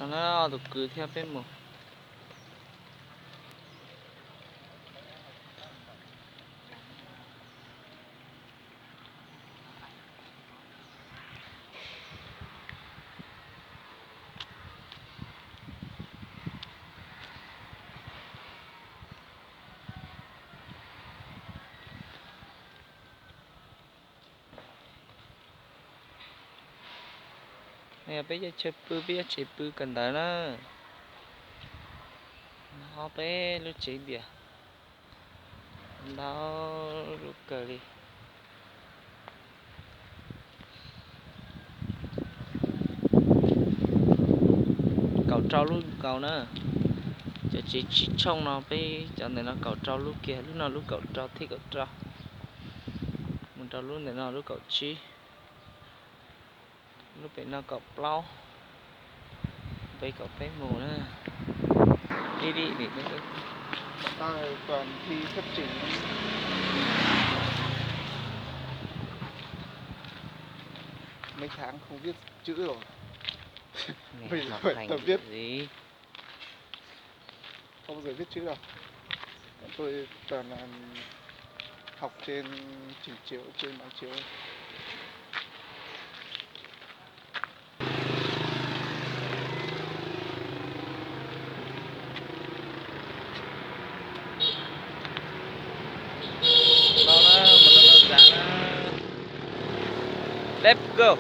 No na, tus kwv thiab peb mus. Yog peb cov chaw pw, peb cov tsev pw kawm ntawv na. Ho peb lub tsev tias ntau lub kawg li. Kaum rau lub nkaus na. Cov tsev tsib tshooj no peb cov ntawm no kaum rau lub kiag, lub no lub kaum rau thiab kaum rau, mus rau lub ntawm no lub kaum tsib, lub pem no kaum plaub, peb kaum peb mus na. Ib lim lim. Toàn thi thất trình. Mấy tháng không viết chữ rồi. Bây giờ phải tập viết. Không bao giờ viết chữ đâu. Bọn tôi toàn là học trên trình chiếu, trên máy chiếu. Let's go.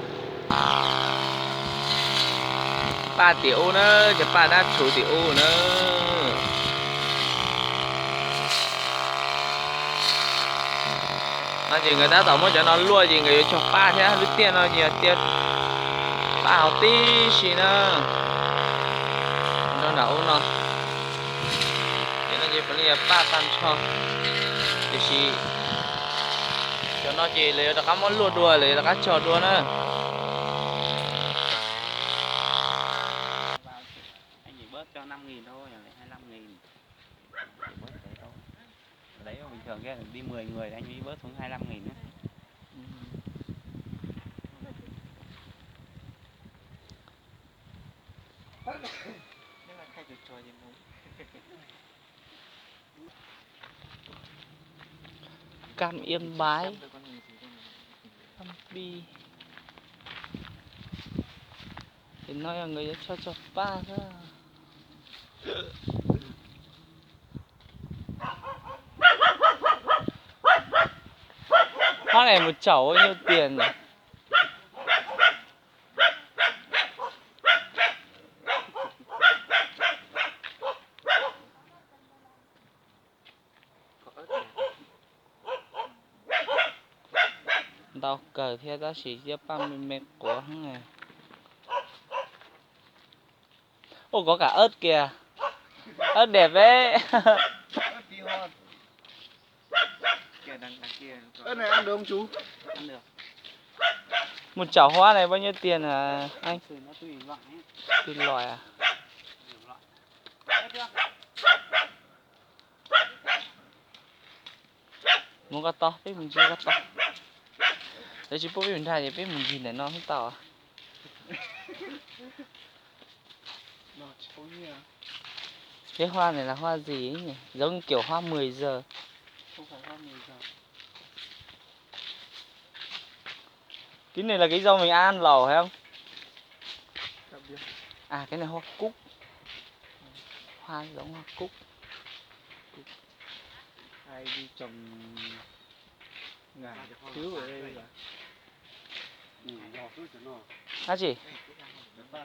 Paj tim ub na, cov paj dab tshuv tim ub na. No ces nkawd tab tom muab cov no luaj ces nkawd yuav cog paj thiab, lub tiaj no ces yog tiaj paj hauv tib si na. Rau nram ub no, ces no ces puav leej yog paj tag nrho. Tiam sis cov no ces lawv yuav rov qab muab luaj dua, lawv yuav rov qab cog dua na. Đấy, bình thường kia đi mười người thì anh mới bớt xuống hai lăm nghìn nhé. Cam Yên Bái, Cam Pi. Ces no yog nkawd yuav cog cog paj xwb. Hob này một chậu bao nhiêu tiền nhỉ? Ntau kawg thiab tab sis cov paj me me quav heev. Ua có cả ớt kìa. Ớt đẹp đấy. Ớt này ăn được không chú? Ăn được. Một chậu hoa này bao nhiêu tiền hả anh? Tùy loại. Tùy loại à? Mus koj tau, peb mus ncig koj tau. Lawv tsis pub peb mus nrad ces peb mus ncig ntawm no xwb tau. Cái hoa này là hoa gì ấy nhỉ? Giống kiểu hoa mười giờ. Không phải hoa mười giờ. Cái này là cái rau mình ăn lẩu phải không? Đặc biệt. À, cái này hoa cúc. Hoa giống hoa cúc. Ai đi trồng ngải cứu ở đây rồi. Hả chị? Hoa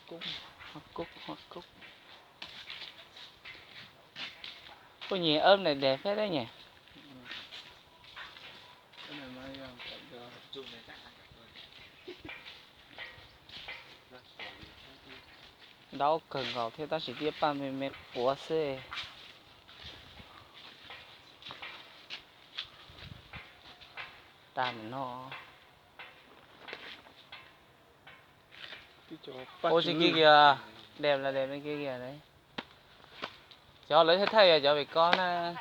cúc, hoa cúc, hoa cúc. Ôi, nhìn ớt này đẹp phết đấy nhỉ? Ntau kawg nkaus thiab tab sis tiaj paj me me quav xwb. Tag no. Ôi, trên kia kìa. Đẹp là đẹp trên kia kìa đấy. Cov lawv thaij thaij cov vim ko na.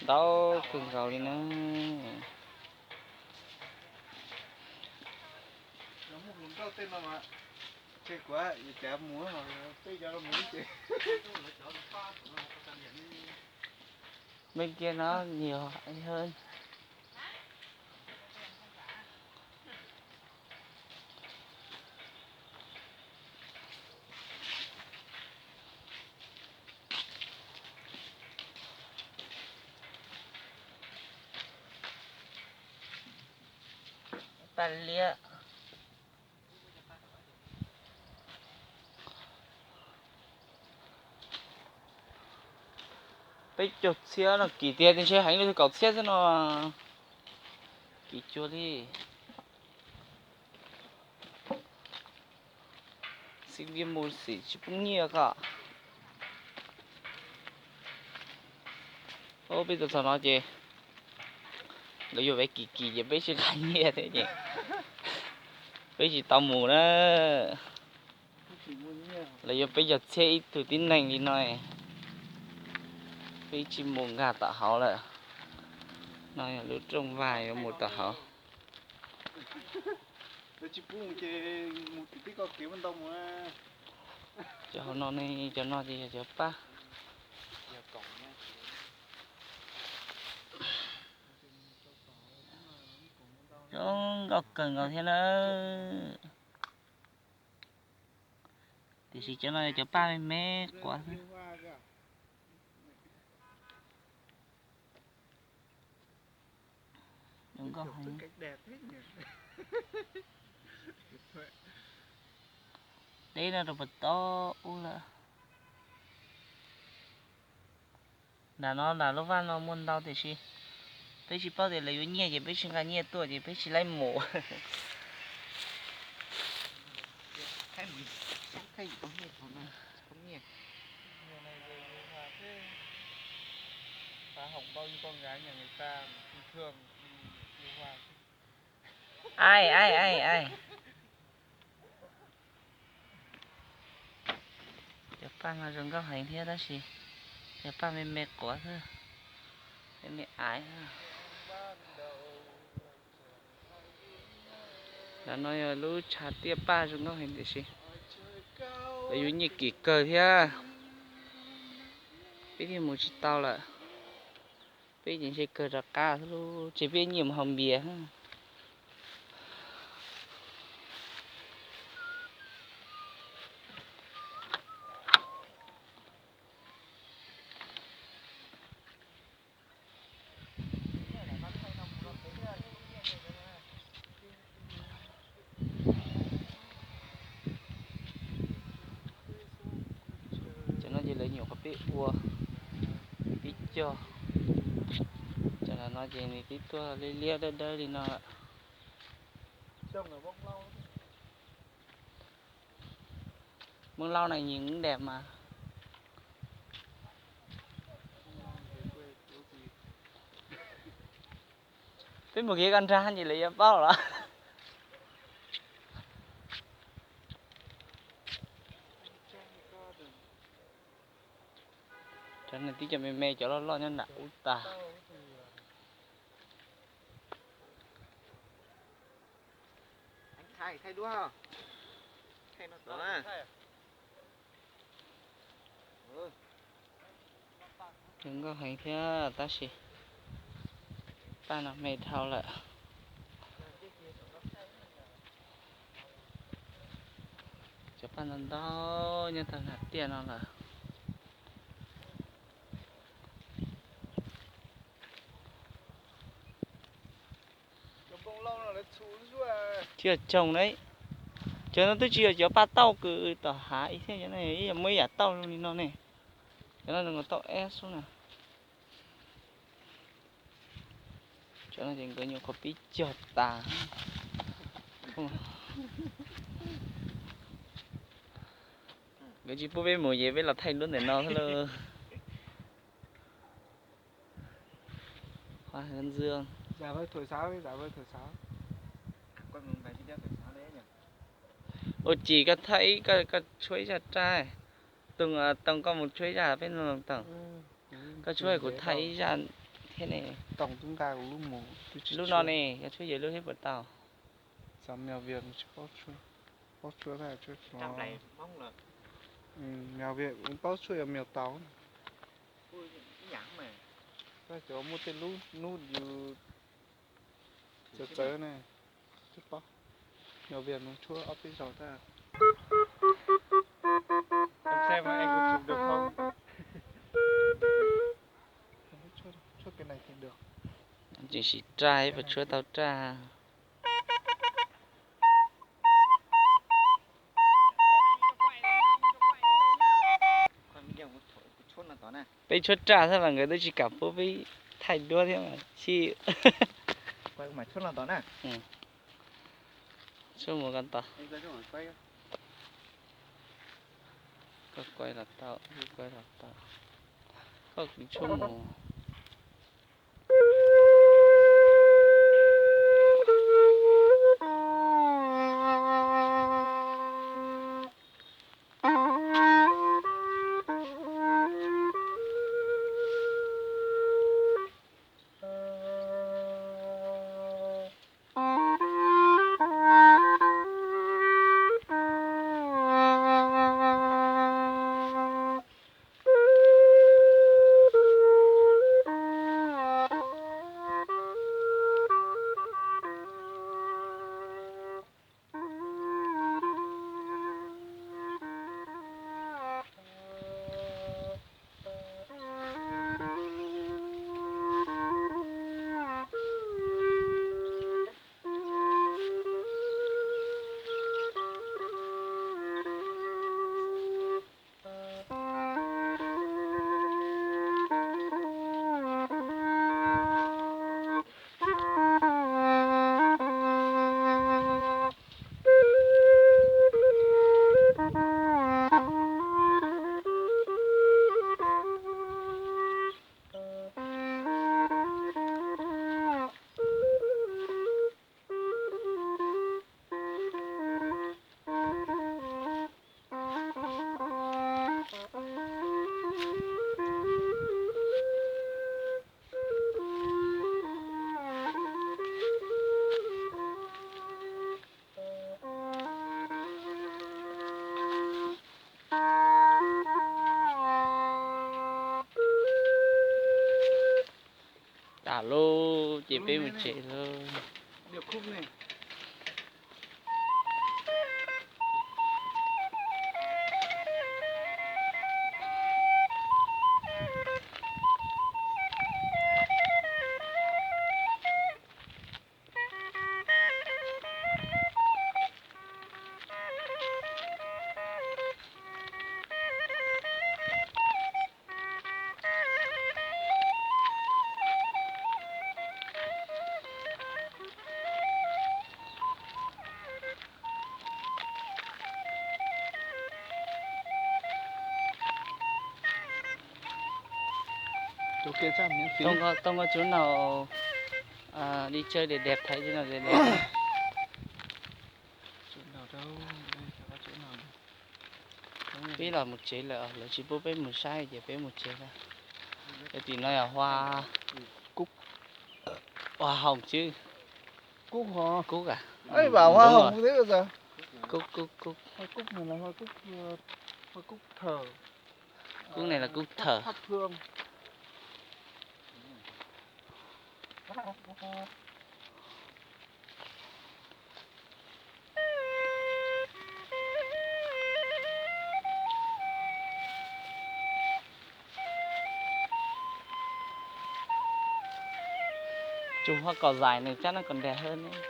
Ntau kawg nkaus li na. Tej no mas, ces kuv yuav cav mus, tej cov no mus ces, me kiag no nhiều hơn. Paj liab. Peb caug txhiab no kim tiag, ntshe heev li kaum txhiab xwb no. Kim cuag li. Xib viab mus xim tsis poob nyiaj ko. Peb tuaj txog no ces lawv yuav peb kim kim ces peb tsis nqa nyiaj thiab ces peb tsis tau mus na. Lawv yuav peb caug txhiab ib tug tib neeg li no, peb tsis mus nkag tom hauv lawm. No yog lub rooj vag yuav mus tom hauv. Cov hauv no ne, cov no ces yog cov paj. Zoo nkauj kawg nkaus thiab na. Tiam sis cov no yog cov paj me me quav xwb. Zoo nkauj heev. Deb no rau puas tau ub lawm. Nram no nram lub vaj no muaj ntau tiam sis peb tsis paub tias lawv yuav nyiaj ces peb tsis nqa nyiaj tuaj ces peb tsis laib mus. Ai ai ai ai. Cov paj no zoo nkauj heev thiab tab sis cov paj me me quav xwb, me me aiv. Nram no yog lub tshav tiaj paj zoo nkauj heev tiam sis lawv yuav nyiaj kim kawg thiab, peb thiaj mus tsis tau lawm. Peb ces ntshe kawg rov qab xwb lauj, ces peb nyiam mus haus npias. Cov no ces lawv nyuam qhuav pib ua, pib cog. Cov no ces nws twb tuaj liab liab dawb dawb li no lawm. Mương lau này nhìn cũng đẹp mà. Peb mus kev koj nrag ces lawv yuav paub lawm. Cov no tib cov me me, cov loj loj nyob nram ub tag. Zoo nkauj heev thiab tab sis paj no me dhau lawm. Cov paj ntau ntau nyob tag nram tiaj no lawm. Tsis yog tsoog na, cov no twb tsis yog cov paj tauj kws tom hav ib thiab, cov no ib yam muaj ib yam tauj zoo li no ne. Cov no nws tauj eb xwb na. Cov no ces nkawd nyuam qhuav pib cog tas. Nkawd tsis pub peb mus ces peb los thaij lub ntawm no xwb lauj. Hoa hướng dương. Ua tsis koj thaij ib, koj tshuab ib zaj raj. Too, Too koj mus tshuab ib zaj peb no Too. Koj tshuab kuv thaij ib zaj thiab ne. Lub no ne, koj tshuab yog lub thiab puas tau? Tsis paub tshuab. Paub tshuaj, mèo Việt paub tshuaj yog mèo tàu. Tab cov muaj tej lub nub yus txawv txawv ne, tsis paub. Mèo Việt nws tshuab ob peb zaug tag. Tseem siv raj puas tshuab tau raj. Peb tshuab raj xwb mas nkawd twb tsis kam pub peb thaij duab thiab mas sib. Tshuab mus ko ntawd. Koj kuaib los tau, kuaib los tau. Koj kuv tshuab mus. Tas lawm ces peb mus tsev lawm. Tau koj tsub no, đi chơi để đẹp, thấy trên này đẹp. Peb los mus tsev lawm, lawv tsis pub peb mus saib ces peb mus tsev lawm. Tim no yog hoa, hoa hồng chứ. Cúc hả? Cúc à? Ấy, bảo hoa hồng thế sao? Cúc, cúc, cúc. Hoa cúc này là hoa cúc, ờ, hoa cúc thở. Cúc này là cúc thở. Thắp hương. Chùm hoa cỏ dại này chắc nó còn đẹp hơn đấy.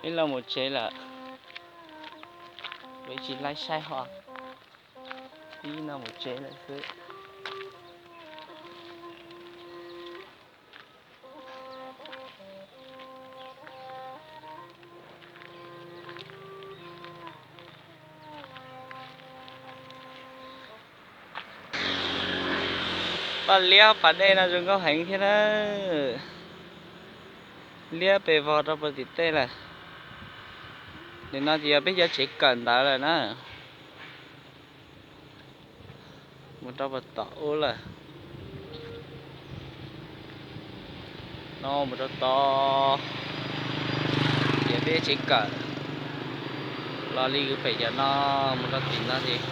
Ib los mus tsev lawm, peb tsis laib saib ho, ib los mus tsev lawm xwb. Paj liab pas dej no zoo nkauj heev thiab na. Liab pes vog rau puag tim tej lawm. Nim no ces yog peb cov tsev kawm ntawv lawm na. Mus rau puag tom ub lawm. No mus rau tod, ces peb tsev kawm los li pem cov no, mus rau tim no ces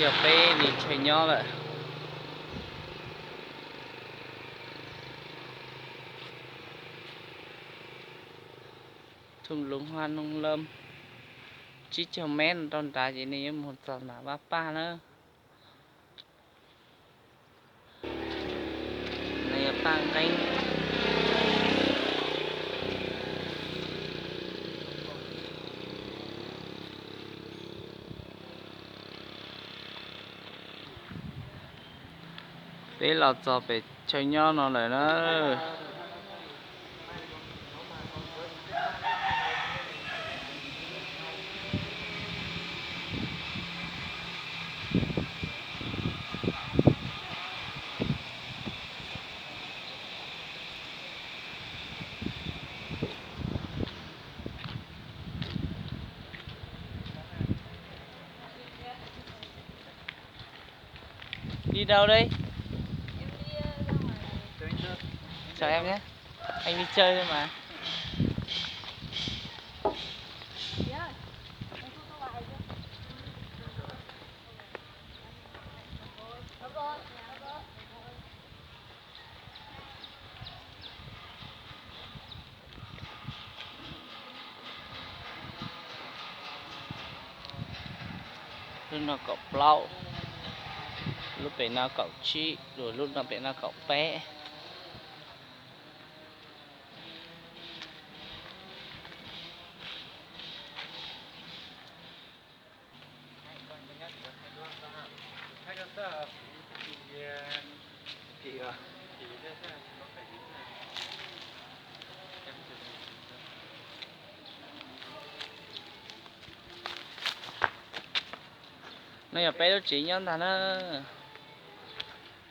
yog peb li chaw nyob lawm. Thung Lwm Hoa Nông Lâm, tsib caug mev rau nrad ces nws yuav mus txog nram vaj paj na. Nws yog paj nqeeb. Peb los txog pem chaw nyob no lawm na. Đi đâu đây? Chào em nhé. Anh đi chơi thôi mà. Lub no kaum plaub, lub pem no kaum tsib, lub no pem no kaum peb. No yog peb lub tsev nyob ntag na.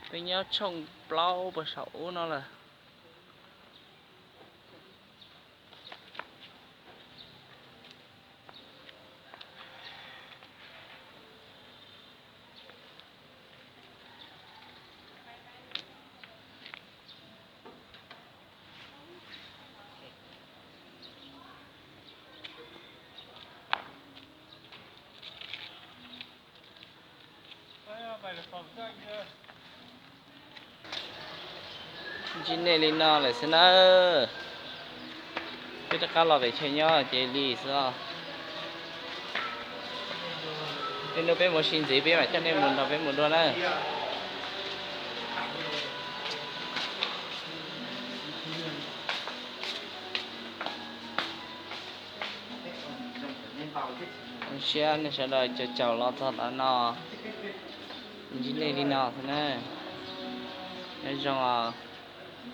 Peb nyob tshooj plaub puag saum ub no lawm. Ntsib nej li no lawm xwb nawb. Peb rov qab los pem chaw nyob ces li xwb os. Tej hnub peb mus sib ntxiv peb mam coj nej mus nrog peb mus dua na. Zoo siab nej sawv daws caum caum los txog tav no. Ntsib nej li no xwb na. Nyob zoo os.